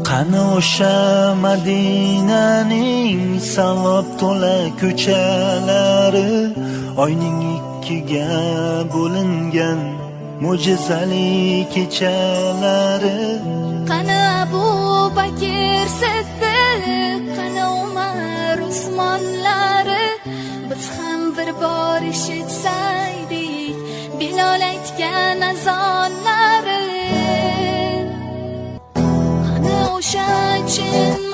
Qani o'sha Madinaning savob to'la ko'chalari, oyning ikkiga bo'lingan mo'jizali kechalari? Qani Abu Bakr Siddiq, qani Umar, Usmonlari? Biz ham bir bor eshitsaydik Bilol aytgan azonlari. Qani o'sha chin